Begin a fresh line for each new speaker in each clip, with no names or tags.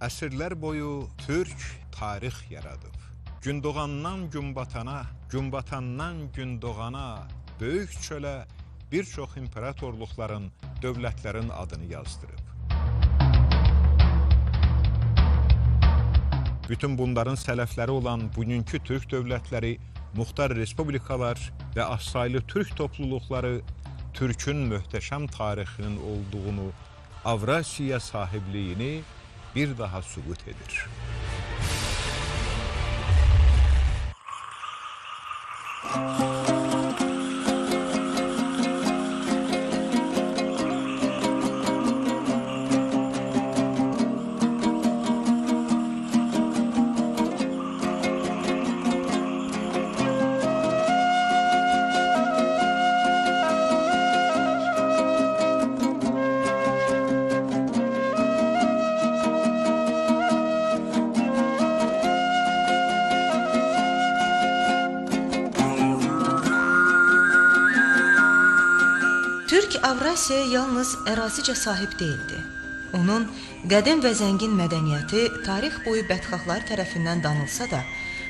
Əsrlər boyu Türk tarix yaradıb. Gündoğandan günbatana, günbatandan gündoğana, böyük çölə bir çox imperatorluqların, dövlətlərin adını yazdırıb. Bütün bunların sələfləri olan bugünkü Türk dövlətləri, muxtar respublikalar və azsaylı Türk topluluqları Türkün möhtəşəm tarixinin olduğunu, Avrasiya sahibliyini bir daha sübut edir.
Türk Avrasiyaya yalnız ərazicə sahib deyildi. Onun qədim və zəngin mədəniyyəti tarix boyu bədxahlar tərəfindən danılsa da,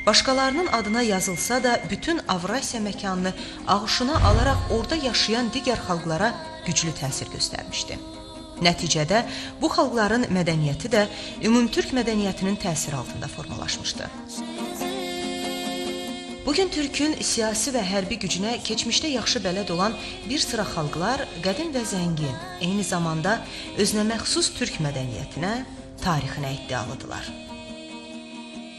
başqalarının adına yazılsa da, bütün Avrasiya məkanını ağuşuna alaraq orada yaşayan digər xalqlara güclü təsir göstərmişdi. Nəticədə bu xalqların mədəniyyəti də ümumtürk mədəniyyətinin təsiri altında formalaşmışdı. Bugün Türkün siyasi və hərbi gücünə keçmişdə yaxşı bələd olan bir sıra xalqlar qədim və zəngin, eyni zamanda özünə məxsus türk mədəniyyətinə, tarixinə iddialıdırlar.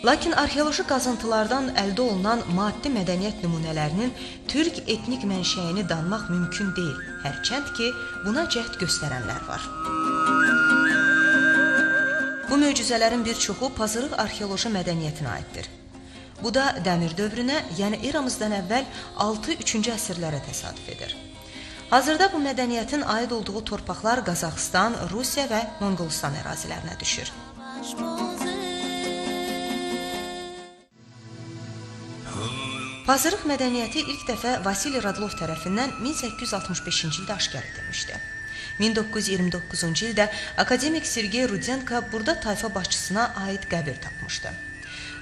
Lakin arxeoloji qazıntılardan əldə olunan maddi mədəniyyət nümunələrinin türk etnik mənşəyini danmaq mümkün deyil, hərçənd ki, buna cəhd göstərənlər var. Bu möcüzələrin bir çoxu Pazırıq arxeoloji mədəniyyətinə aiddir. Bu da dəmir dövrünə, yəni eramızdan əvvəl 6-3-cü əsrlərə təsadüf edir. Hazırda bu mədəniyyətin aid olduğu torpaqlar Qazaxıstan, Rusiya və Monqolistan ərazilərinə düşür. Pazırıq mədəniyyəti ilk dəfə Vasili Radlov tərəfindən 1865-ci ildə aşkar edilmişdi. 1929-cu ildə akademik Sergey Rudenko burada tayfa başçısına aid qəbir tapmışdı.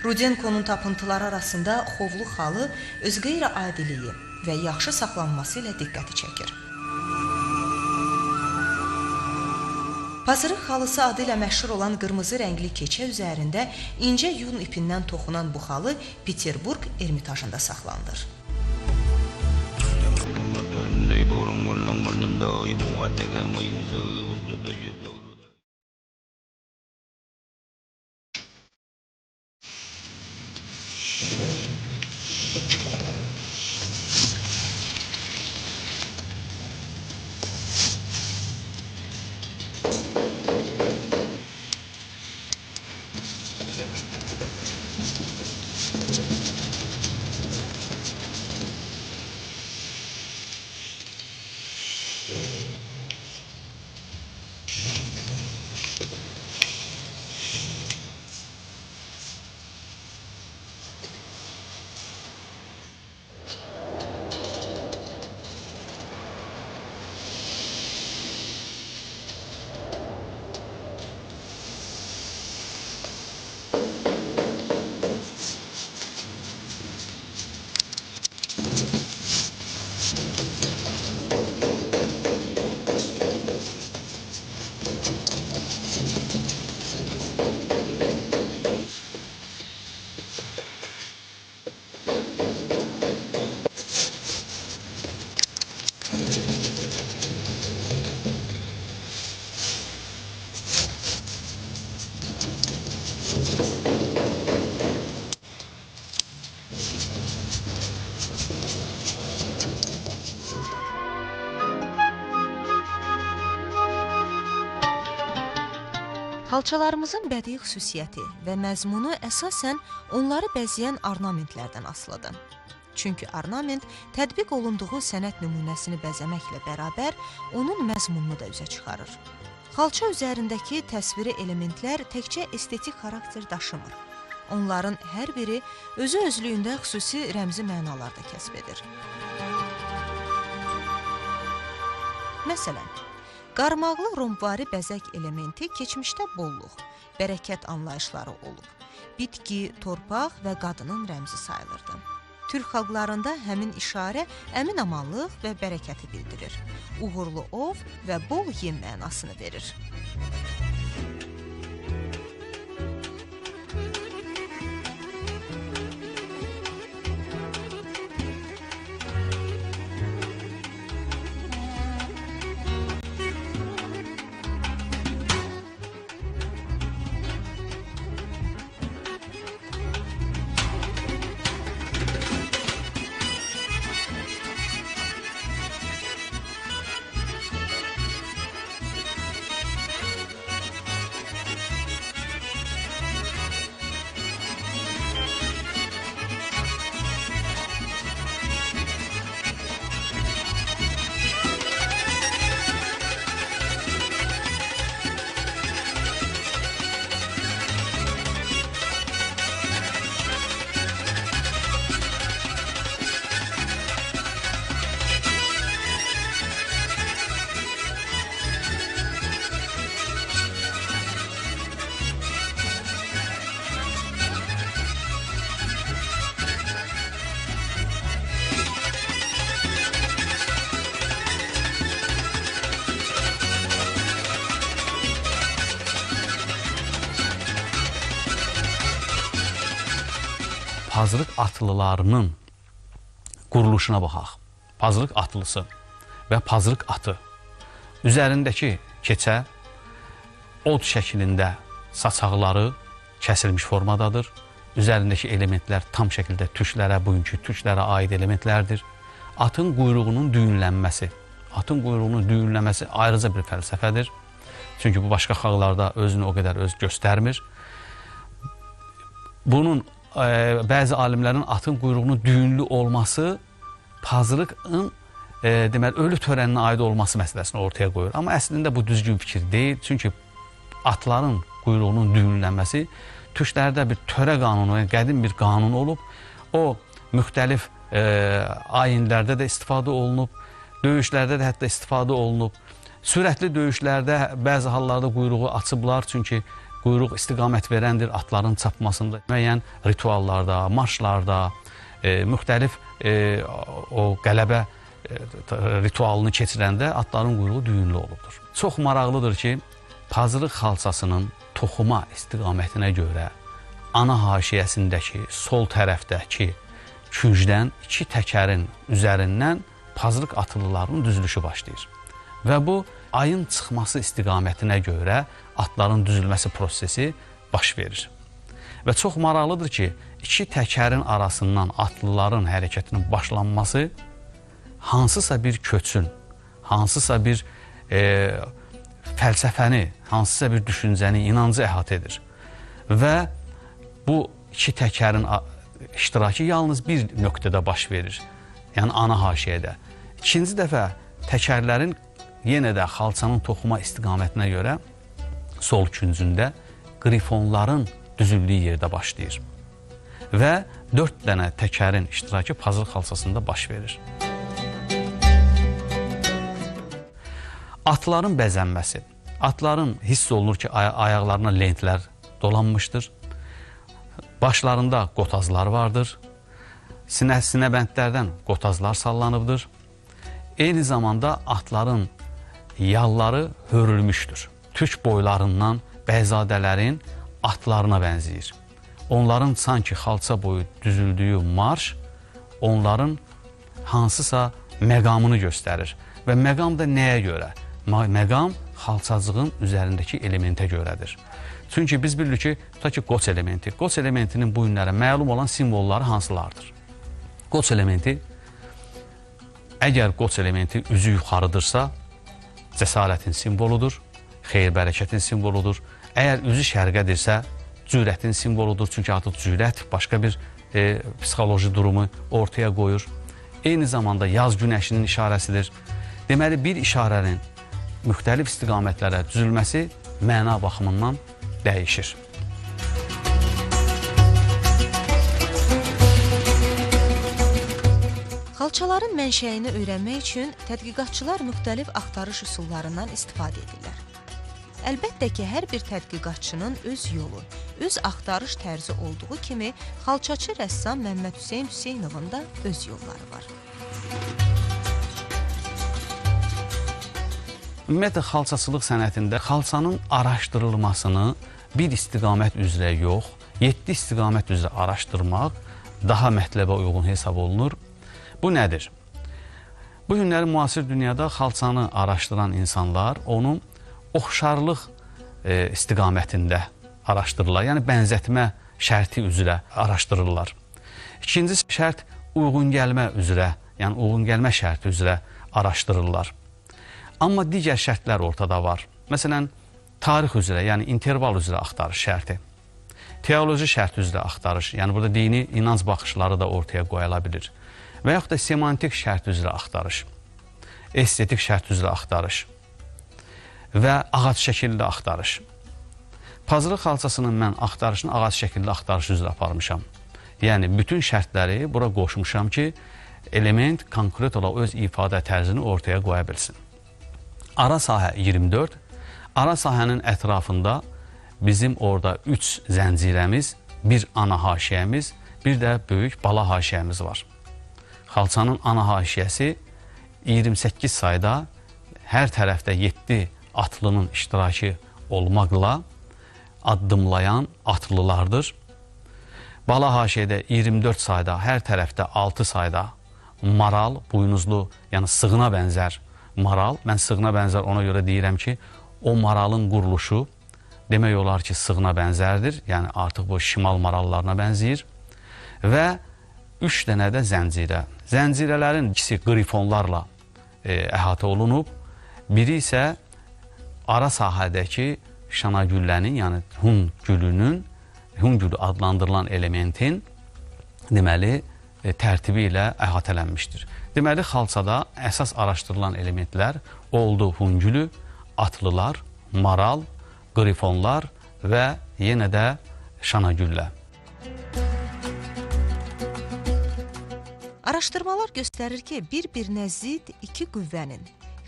Rudenkonun tapıntıları arasında xovlu xalı öz qeyri-adiliyi və yaxşı saxlanması ilə diqqəti çəkir. Pazırıq xalısı adı ilə məşhur olan qırmızı rəngli keçə üzərində incə yun ipindən toxunan bu xalı Peterburq Ermitajında saxlanılır. Xalçalarımızın bədii xüsusiyyəti və məzmunu əsasən onları bəzəyən ornamentlərdən asılıdır. Çünki ornament tətbiq olunduğu sənət nümunəsini bəzəməklə bərabər onun məzmununu da üzə çıxarır. Xalça üzərindəki təsviri elementlər təkcə estetik xarakter daşımır. Onların hər biri özü özlüyündə xüsusi rəmzi mənalar da kəsb edir. Məsələn, Qarmaqlı rombvari bəzək elementi keçmişdə bolluq, bərəkət anlayışları olub. Bitki, torpaq və qadının rəmzi sayılırdı. Türk xalqlarında həmin işarə əmin-amanlıq və bərəkəti bildirir. Uğurlu ov və bol yem mənasını verir.
Pazırıq atlılarının quruluşuna baxaq. Pazırıq atlısı və pazırıq atı. Üzərindəki keçə od şəklində saçaqları kəsilmiş formadadır. Üzərindəki elementlər tam şəkildə türklərə, bugünkü türklərə aid elementlərdir. Atın quyruğunun düyünlənməsi. Atın quyruğunun düyünləməsi ayrıca bir fəlsəfədir. Çünki bu başqa xalqlarda özünü o qədər öz göstərmir. Bunun bəzi alimlərin atın quyruğunun düyünlü olması pazırığın deməli, ölü törəninə aid olması məsələsini ortaya qoyur. Amma əslində bu düzgün fikir deyil. Çünki atların quyruğunun düyünlənməsi türklərdə bir törə qanunu, yəni qədim bir qanun olub. O müxtəlif ayinlərdə də istifadə olunub, döyüşlərdə də hətta istifadə olunub. Sürətli döyüşlərdə bəzi hallarda quyruğu açıblar, çünki quyruq istiqamət verəndir atların çapmasında. Müəyyən rituallarda, marşlarda, müxtəlif o qələbə ritualını keçirəndə atların quyruğu düyünlü olubdur. Çox maraqlıdır ki, pazırıq xalçasının toxuma istiqamətinə görə ana haşiyəsindəki sol tərəfdəki küncdən iki təkərin üzərindən pazırıq atlılarının düzülüşü başlayır. Və bu ayın çıxması istiqamətinə görə atların düzülməsi prosesi baş verir. Və çox maraqlıdır ki, iki təkərin arasından atlıların hərəkətinin başlanması hansısa bir köçün, hansısa bir fəlsəfəni, hansısa bir düşüncəni, inancı əhatə edir. Və bu iki təkərin iştirakı yalnız bir nöqtədə baş verir, yəni ana haşiyədə. İkinci dəfə təkərlərin yenə də xalçanın toxuma istiqamətinə görə sol küncündə qrifonların düzüldüyü yerdə başlayır. Və 4 dənə təkərin iştirakı pazırıq xalçasında baş verir. Atların bəzənməsi. Atların hiss olunur ki, ayaqlarına lentlər dolanmışdır. Başlarında qotazlar vardır. Sinəbəndlərdən qotazlar sallanıbdır. Eyni zamanda atların yalları hörülmüşdür. Türk boylarından bəyzadələrin atlarına bənzəyir. Onların sanki xalça boyu düzüldüyü marş onların hansısa məqamını göstərir. Və məqam da nəyə görə? Məqam xalçacığın üzərindəki elementə görədir. Çünki biz bilirik ki, tutaq ki, qoç elementi. Qoç elementinin bu günlərə məlum olan simvolları hansılardır? Qoç elementi, əgər qoç elementi üzü yuxarıdırsa, cəsarətin simvoludur, xeyir-bərəkətin simvoludur. Əgər üzü şərqədirsə, cürətin simvoludur. Çünki artıq cürət başqa bir psixoloji durumu ortaya qoyur. Eyni zamanda yaz günəşinin işarəsidir. Deməli, bir işarənin müxtəlif istiqamətlərə düzülməsi məna baxımından dəyişir.
Xalçaların mənşəyini öyrənmək üçün tədqiqatçılar müxtəlif axtarış üsullarından istifadə edirlər. Əlbəttə ki, hər bir tədqiqatçının öz yolu, öz axtarış tərzi olduğu kimi xalçaçı rəssam Məmməd Hüseyn Hüseynovun da öz yolları var.
Ümumiyyətlə, xalçaçılıq sənətində xalçanın araşdırılmasını bir istiqamət üzrə yox, 7 istiqamət üzrə araşdırmaq daha mətləbə uyğun hesab olunur. Bu nədir? Bu günləri müasir dünyada xalçanı araşdıran insanlar onun oxşarlıq istiqamətində araşdırırlar. Yəni, bənzətmə şərti üzrə araşdırırlar. İkinci şərt uyğun gəlmə üzrə, yəni uyğun gəlmə şərti üzrə araşdırırlar. Amma digər şərtlər ortada var. Məsələn, tarix üzrə, yəni interval üzrə axtarış şərti. Teoloji şərt üzrə axtarış, yəni burada dini inanc baxışları da ortaya qoyula bilir. Və yaxud da semantik şərt üzrə axtarış, estetik şərt üzrə axtarış və ağac şəkilli axtarış. Pazırıq xalçasının mən axtarışını ağac şəkilli axtarış üzrə aparmışam. Yəni, bütün şərtləri bura qoşmuşam ki, element konkret olaraq öz ifadə tərzini ortaya qoya bilsin. Ara sahə 24, ara sahənin ətrafında bizim orada 3 zəncirəmiz, bir ana haşiyəmiz, bir də böyük bala haşiyəmiz var. Xalçanın ana haşiyəsi 28 sayda hər tərəfdə 7 atlının iştirakı olmaqla addımlayan atlılardır. Bala haşiyədə 24 sayda, hər tərəfdə 6 sayda maral, buynuzlu, yəni sığına bənzər maral. Mən sığına bənzər ona görə deyirəm ki, o maralın quruluşu demək olar ki, sığına bənzərdir. Yəni artıq bu şimal marallarına bənzəyir. Və 3 dənə də zəncirə. Zəncirələrin ikisi qrifonlarla əhatə olunub, biri isə ara sahədəki şanagüllənin, yəni hun gülünün, hun gülü adlandırılan elementin deməli, tərtibi ilə əhatələnmişdir. Deməli, xalçada əsas araşdırılan elementlər oldu hun gülü, atlılar, maral, qrifonlar və yenə də şanagüllə.
Araşdırmalar göstərir ki, bir-birinə zidd iki qüvvənin,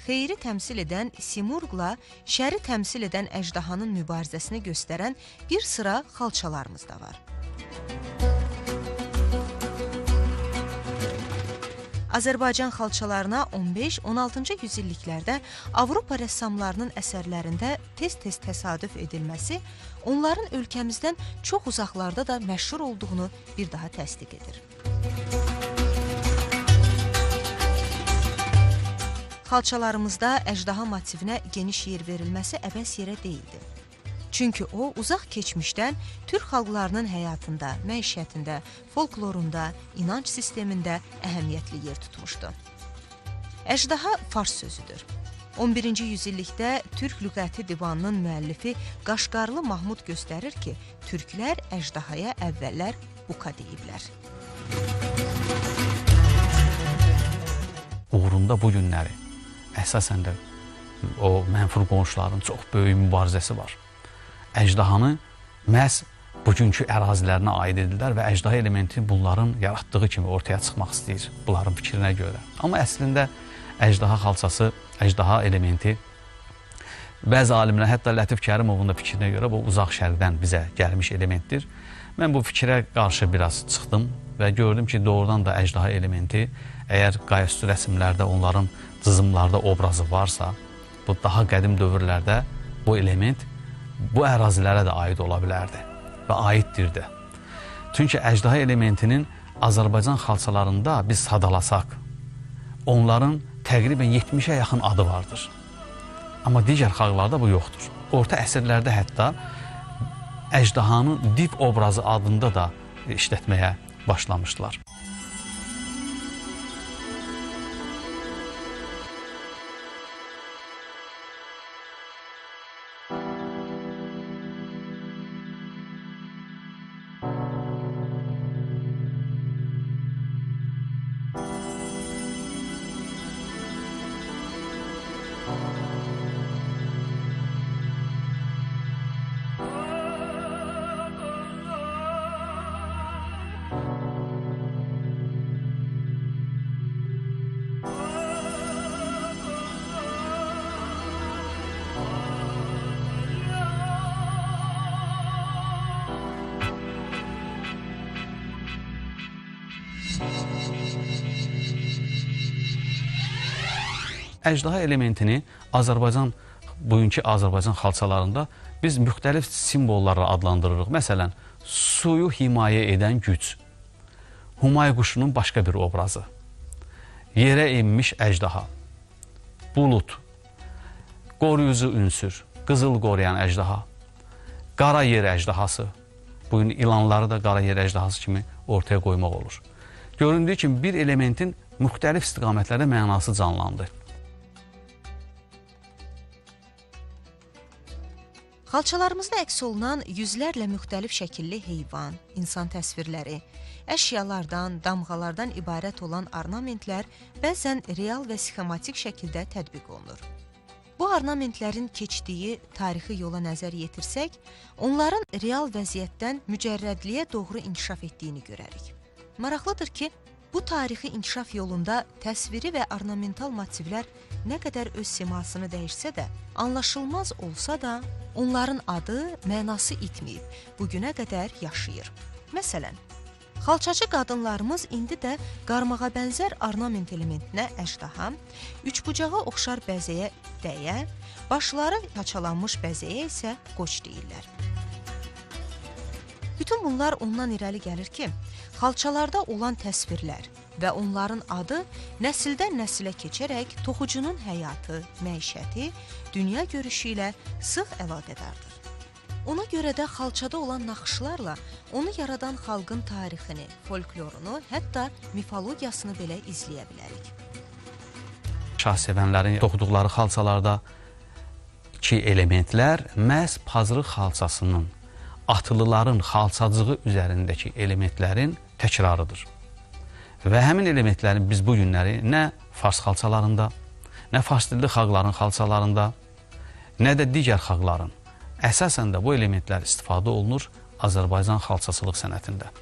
xeyri təmsil edən Simurqla şəri təmsil edən əjdahanın mübarizəsini göstərən bir sıra xalçalarımız da var. Azərbaycan xalçalarına 15-16-cı yüzilliklərdə Avropa rəssamlarının əsərlərində tez-tez təsadüf edilməsi onların ölkəmizdən çox uzaqlarda da məşhur olduğunu bir daha təsdiq edir. Xalçalarımızda əjdaha motivinə geniş yer verilməsi əbəs yerə deyildi. Çünki o, uzaq keçmişdən türk xalqlarının həyatında, məişətində, folklorunda, inanc sistemində əhəmiyyətli yer tutmuşdu. Əjdaha fars sözüdür. 11-ci yüzillikdə Türk Lüğəti Divanının müəllifi Qaşqarlı Mahmud göstərir ki, türklər əjdahaya əvvəllər buka deyiblər.
Uğrunda bu günləri əsasən də o mənfur qonşuların çox böyük mübarizəsi var. Əjdahanı məhz bugünkü ərazilərinə aid edirlər və əjdaha elementi bunların yaratdığı kimi ortaya çıxmaq istəyir, bunların fikrinə görə. Amma əslində əjdaha xalçası, əjdaha elementi bəzi alimlər, hətta Lətif Kərimovun da fikrinə görə bu uzaq şərqdən bizə gəlmiş elementdir. Mən bu fikrə qarşı biraz çıxdım və gördüm ki, doğrudan da əjdaha elementi əgər qayaüstü rəsimlərdə onların cızımlarda obrazı varsa, bu daha qədim dövrlərdə bu element bu ərazilərə də aid ola bilərdi və aiddir də. Çünki əjdaha elementinin Azərbaycan xalçalarında biz sadalasaq, onların təqribən 70-ə yaxın adı vardır. Amma digər xalqlarda bu yoxdur. Orta əsrlərdə hətta əjdahanın div obrazı adında da işlətməyə başlamışdılar. Əjdaha elementini Azərbaycan, bugünkü Azərbaycan xalçalarında biz müxtəlif simvollarla adlandırırıq. Məsələn, suyu himayə edən güc, Humay quşunun başqa bir obrazı, yerə enmiş əjdaha, bulud, qoruyucu ünsür, qızıl qoruyan əjdaha, qara yer əjdahası. Bugün ilanları da qara yer əjdahası kimi ortaya qoymaq olur. Göründüyü kimi bir elementin müxtəlif istiqamətlərdə mənası canlandı.
Xalçalarımızda əks olunan yüzlərlə müxtəlif şəkilli heyvan, insan təsvirləri, əşyalardan, damğalardan ibarət olan ornamentlər bəzən real və sxematik şəkildə tətbiq olunur. Bu ornamentlərin keçdiyi tarixi yola nəzər yetirsək, onların real vəziyyətdən mücərrədliyə doğru inkişaf etdiyini görərik. Maraqlıdır ki, bu tarixi inkişaf yolunda təsviri və ornamental motivlər nə qədər öz simasını dəyişsə də, anlaşılmaz olsa da, onların adı, mənası itməyib, bugünə qədər yaşayır. Məsələn, xalçacı qadınlarımız indi də qarmağa bənzər ornament elementinə əjdaha, üçbucağa oxşar bəzəyə dəyə, başları haçalanmış bəzəyə isə qoç deyirlər. Bütün bunlar ondan irəli gəlir ki, xalçalarda olan təsvirlər və onların adı nəsildən nəsilə keçərək toxucunun həyatı, məişəti, dünya görüşü ilə sıx əlaqədardır. Ona görə də xalçada olan naxışlarla onu yaradan xalqın tarixini, folklorunu, hətta mifologiyasını belə izləyə bilərik.
Şahsevənlərin toxuduqları xalçalarda iki elementlər məhz pazırıq xalçasının, atlıların xalçacığı üzərindəki elementlərin təkrarıdır. Və həmin elementlərin biz bu günləri nə fars xalçalarında, nə fars dilli xalqların xalçalarında, nə də digər xalqların, əsasən də bu elementlər istifadə olunur Azərbaycan xalçaçılıq sənətində.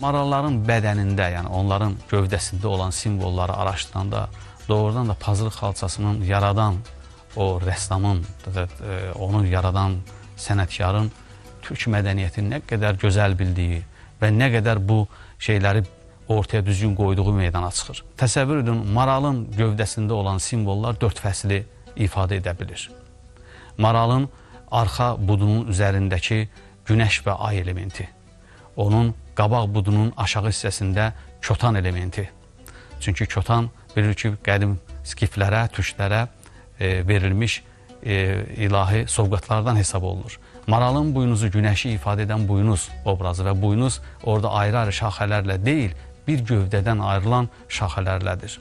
Maralların bədənində, yəni onların gövdəsində olan simvolları araşdıranda doğrudan da pazırıq xalçasının yaradan o rəssamın, onu yaradan sənətkarın türk mədəniyyətini nə qədər gözəl bildiyi və nə qədər bu şeyləri ortaya düzgün qoyduğu meydana çıxır. Təsəvvür edin, maralın gövdəsində olan simvollar 4 fəsli ifadə edə bilir. Maralın arxa budunun üzərindəki günəş və ay elementi, onun qabaq budunun aşağı hissəsində kötan elementi. Çünki kötan bilir ki, qədim skiflərə, türklərə verilmiş ilahi sovqatlardan hesab olunur. Maralın buynuzu, günəşi ifadə edən buynuz obrazı və buynuz orada ayrı-ayrı şaxələrlə deyil, bir gövdədən ayrılan şaxələrlədir.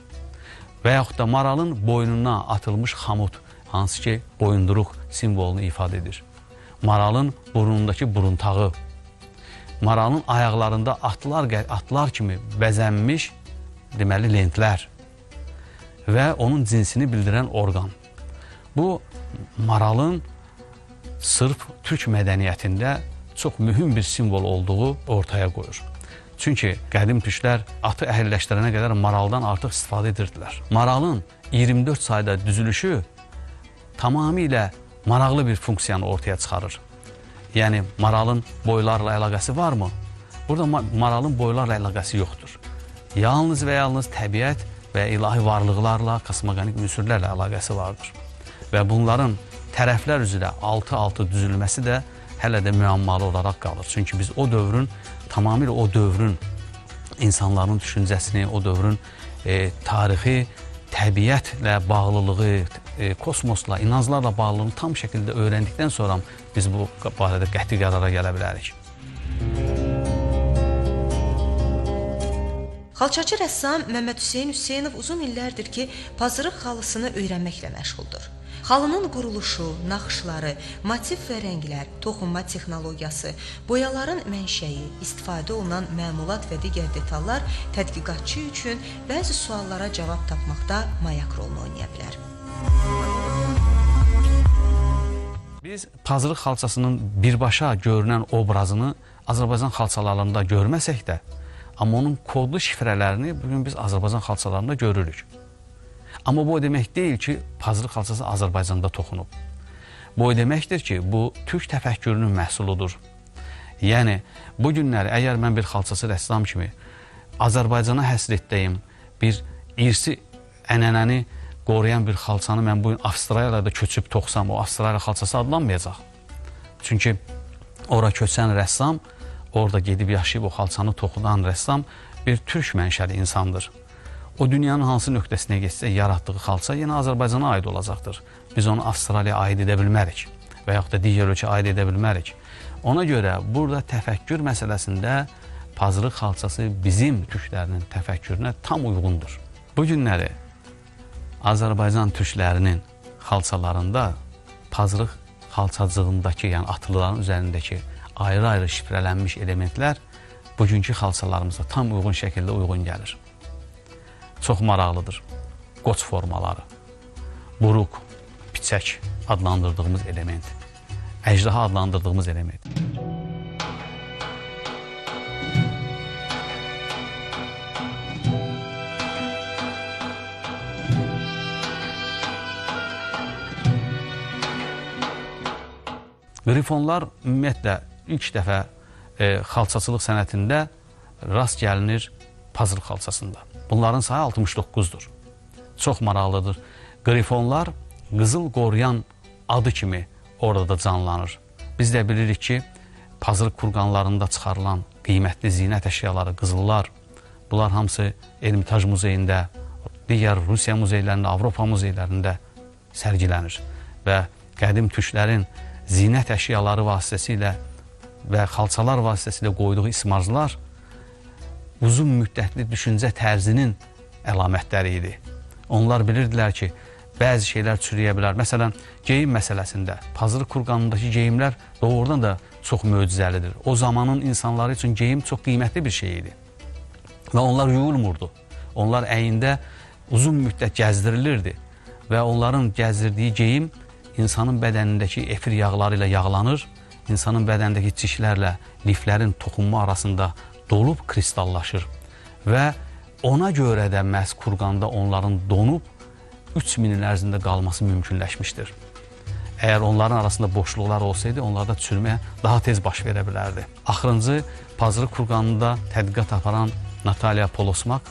Və yaxud da maralın boynuna atılmış xamut, hansı ki, boyunduruq simvolunu ifadə edir. Maralın burnundakı buruntağı, maralın ayaqlarında atlar kimi bəzənmiş deməli lentlər və onun cinsini bildirən orqan. Bu, maralın sırf türk mədəniyyətində çox mühüm bir simvol olduğu ortaya qoyur. Çünki qədim türklər atı əhilləşdirənə qədər maraldan artıq istifadə edirdilər. Maralın 24 sayda düzülüşü tamamilə maraqlı bir funksiyanı ortaya çıxarır. Yəni, maralın boylarla əlaqəsi varmı? Burada maralın boylarla əlaqəsi yoxdur. Yalnız və yalnız təbiət və ilahi varlıqlarla, kosmoqonik ünsürlərlə əlaqəsi vardır. Və bunların tərəflər üzrə 6-6 düzülməsi də hələ də müəmmalı olaraq qalır. Çünki biz o dövrün, tamamilə o dövrün insanların düşüncəsini, o dövrün tarixi, təbiətlə bağlılığı, kosmosla, inanclarla bağlılığını tam şəkildə öyrəndikdən sonra biz bu barədə qəti qərara gələ bilərik.
Xalçaçı rəssam Məmməd Hüseyn Hüseynov uzun illərdir ki, pazırıq xalısını öyrənməklə məşğuldur. Xalının quruluşu, naxışları, motiv və rənglər, toxunma texnologiyası, boyaların mənşəyi, istifadə olunan məmulat və digər detallar tədqiqatçı üçün bəzi suallara cavab tapmaqda mayak rolunu oynaya bilər.
Biz pazırıq xalçasının birbaşa görünən obrazını Azərbaycan xalçalarında görməsək də, amma onun kodlu şifrələrini bugün biz Azərbaycan xalçalarında görürük. Amma bu o demək deyil ki, pazırıq xalçası Azərbaycanda toxunub. Bu o deməkdir ki, bu türk təfəkkürünün məhsuludur. Yəni, bu günləri əgər mən bir xalçası rəssam kimi Azərbaycana həsr etdiyim bir irsi ənənəni qoruyan bir xalçanı mən bugün Avstraliyada köçüb toxsam, o Avstraliya xalçası adlanmayacaq. Çünki ora köçən rəssam, orada gedib yaşayıb o xalçanı toxudan rəssam bir türk mənşəli insandır. O dünyanın hansı nöqtəsinə getsə yaratdığı xalça yenə Azərbaycana aid olacaqdır. Biz onu Avstraliyaya aid edə bilmərik və yaxud da digər ölkəyə aid edə bilmərik. Ona görə burada təfəkkür məsələsində pazırıq xalçası bizim türklərinin təfəkkürünə tam uyğundur. Bu günləri Azərbaycan türklərinin xalçalarında pazırıq xalçacığındakı, yəni atlıların üzərindəki ayrı-ayrı şifrələnmiş elementlər bugünkü xalçalarımıza tam uyğun şəkildə uyğun gəlir. Çox maraqlıdır. Qoç formaları, buruq, piçək adlandırdığımız element, əjdaha adlandırdığımız element. Qrifonlar ümumiyyətlə ilk dəfə xalçaçılıq sənətində rast gəlinir pazırıq xalçasında. Bunların sayı 69-dur. Çox maraqlıdır. Qrifonlar qızıl qoruyan adı kimi orada da canlanır. Biz də bilirik ki, pazırıq kurqanlarında çıxarılan qiymətli zinət əşyaları, qızıllar, bunlar hamısı Ermitaj muzeyində, digər Rusiya muzeylərində, Avropa muzeylərində sərgilənir. Və qədim türklərin zinət əşyaları vasitəsilə və xalçalar vasitəsilə qoyduğu ismarcılar uzun müddətli düşüncə tərzinin əlamətləri idi. Onlar bilirdilər ki, bəzi şeylər çürüyə bilər. Məsələn, geyim məsələsində pazırıq kurqanındakı geyimlər doğrudan da çox möcüzəlidir. O zamanın insanları üçün geyim çox qiymətli bir şey idi. Və onlar yuyulmurdu. Onlar əyində uzun müddət gəzdirilirdi və onların gəzdirdiyi geyim insanın bədənindəki efir yağları ilə yağlanır, insanın bədənindəki çişlərlə liflərin toxunma arasında dolub kristallaşır və ona görə də məhz kurqanda onların donub 3000 il ərzində qalması mümkünləşmişdir. Əgər onların arasında boşluqlar olsaydı, onlarda çürüməyə daha tez baş verə bilərdi. Axırıncı pazırıq kurqanında tədqiqat aparan Natalya Polosmak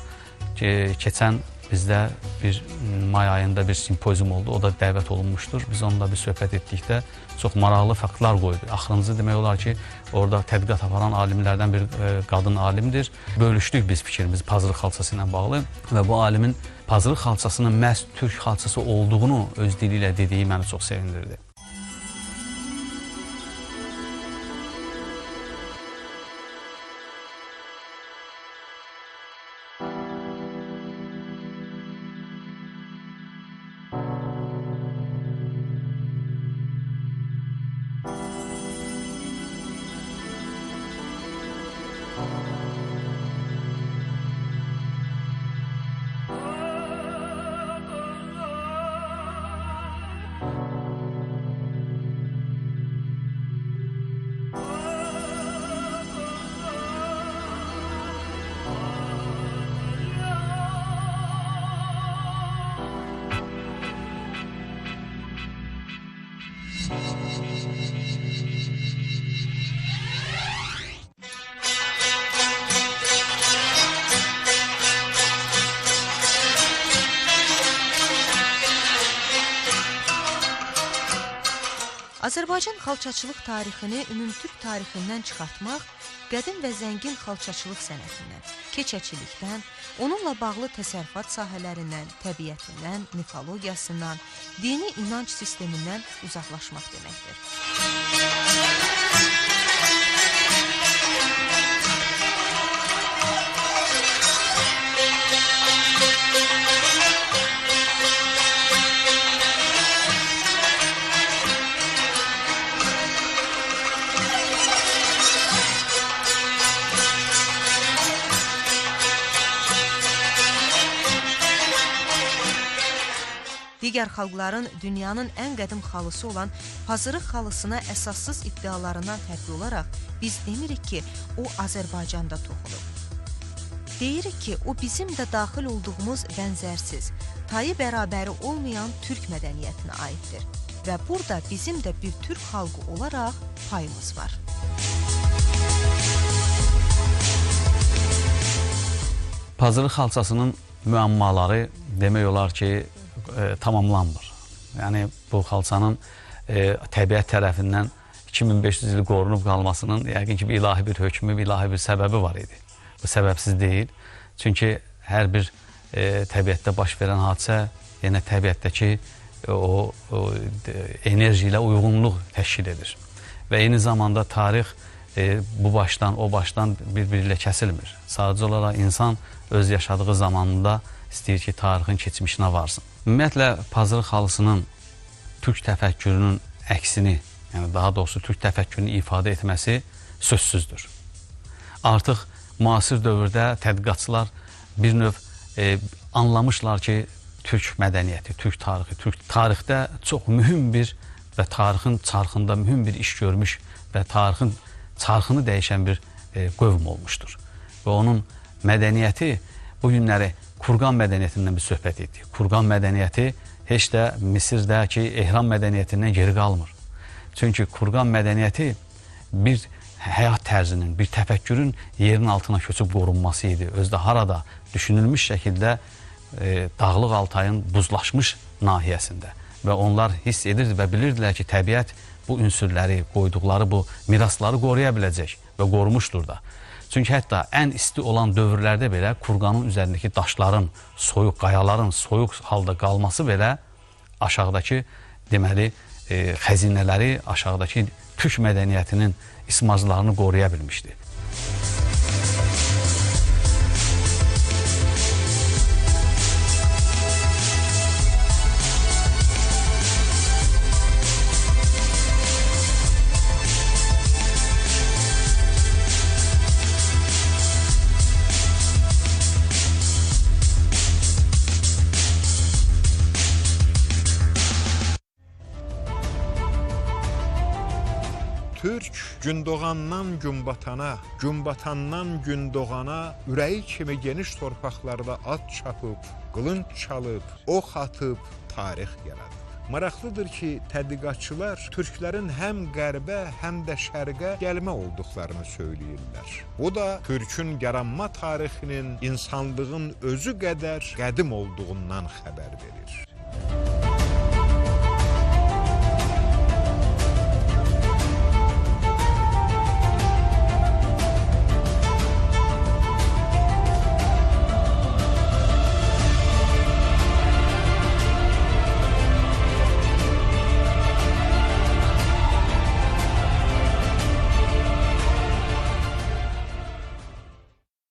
keçən bizdə bir may ayında bir simpozium oldu, o da dəvət olunmuşdur. Biz onunla bir söhbət etdikdə çox maraqlı faktlar qoydu. Axırıncı demək olar ki, orada tədqiqat aparan alimlərdən bir qadın alimdir. Bölüşdük biz fikrimizi pazırıq xalçası ilə bağlı və bu alimin pazırıq xalçasının məhz türk xalçası olduğunu öz dili ilə dediyi məni çox sevindirdi.
Azərbaycan xalçaçılıq tarixini ümumtürk tarixindən çıxartmaq qədim və zəngin xalçaçılıq sənətindən, keçəçilikdən, onunla bağlı təsərrüfat sahələrindən, təbiətindən, mifologiyasından, dini inanc sistemindən uzaqlaşmaq deməkdir. Digər xalqların dünyanın ən qədim xalısı olan Pazırıq xalısına əsassız iddialarından fərqli olaraq biz demirik ki, o Azərbaycanda toxunub. Deyirik ki, o bizim də daxil olduğumuz bənzərsiz, tayı bərabəri olmayan türk mədəniyyətinə aiddir və burada bizim də bir türk xalqı olaraq payımız var.
Pazırıq xalçasının müəmmaları demək olar ki, tamamlanmır. Yəni bu xalçanın təbiət tərəfindən 2500 il qorunub qalmasının yəqin ki, bir ilahi bir hökmü, bir ilahi bir səbəbi var idi. Bu səbəbsiz deyil. Çünki hər bir təbiətdə baş verən hadisə yenə təbiətdəki o enerji ilə uyğunluq təşkil edir. Və eyni zamanda tarix bu başdan, o başdan bir-biri ilə kəsilmir. Sadəcə olaraq insan öz yaşadığı zamanında istəyir ki, tarixin keçmişinə varsın. Ümumiyyətlə, Pazırıq xalısının türk təfəkkürünün əksini, yəni daha doğrusu türk təfəkkürünü ifadə etməsi sözsüzdür. Artıq müasir dövrdə tədqiqatçılar bir növ anlamışlar ki, türk mədəniyyəti, türk tarixi, türk tarixdə çox mühüm bir və tarixin çarxında mühüm bir iş görmüş və tarixin çarxını dəyişən bir qövm olmuşdur. Və onun mədəniyyəti bu günləri Kurqan mədəniyyətindən bir söhbət etdik. Kurqan mədəniyyəti heç də Misirdəki Ehram mədəniyyətindən geri qalmır. Çünki Kurqan mədəniyyəti bir həyat tərzinin, bir təfəkkürün yerin altına köçüb qorunması idi. Özdə harada düşünülmüş şəkildə Dağlıq Altayın buzlaşmış nahiyəsində. Və onlar hiss edirdi və bilirdilər ki, təbiət bu ünsürləri, qoyduqları bu mirasları qoruya biləcək və qorumuşdur da. Çünki hətta ən isti olan dövrlərdə belə Kurqanın üzərindəki daşların, soyuq qayaların soyuq halda qalması belə aşağıdakı deməli xəzinələri, aşağıdakı türk mədəniyyətinin ismazlarını qoruya bilmişdi.
Türk gündoğandan günbatana, günbatandan gündoğana ürəyi kimi geniş torpaqlarda at çapıb, qılınc çalıb, ox atıb, tarix yaradıb. Maraqlıdır ki, tədqiqatçılar türklərin həm qərbə, həm də şərqə gəlmə olduqlarını söyləyirlər. Bu da türkün yaranma tarixinin insanlığın özü qədər qədim olduğundan xəbər verir.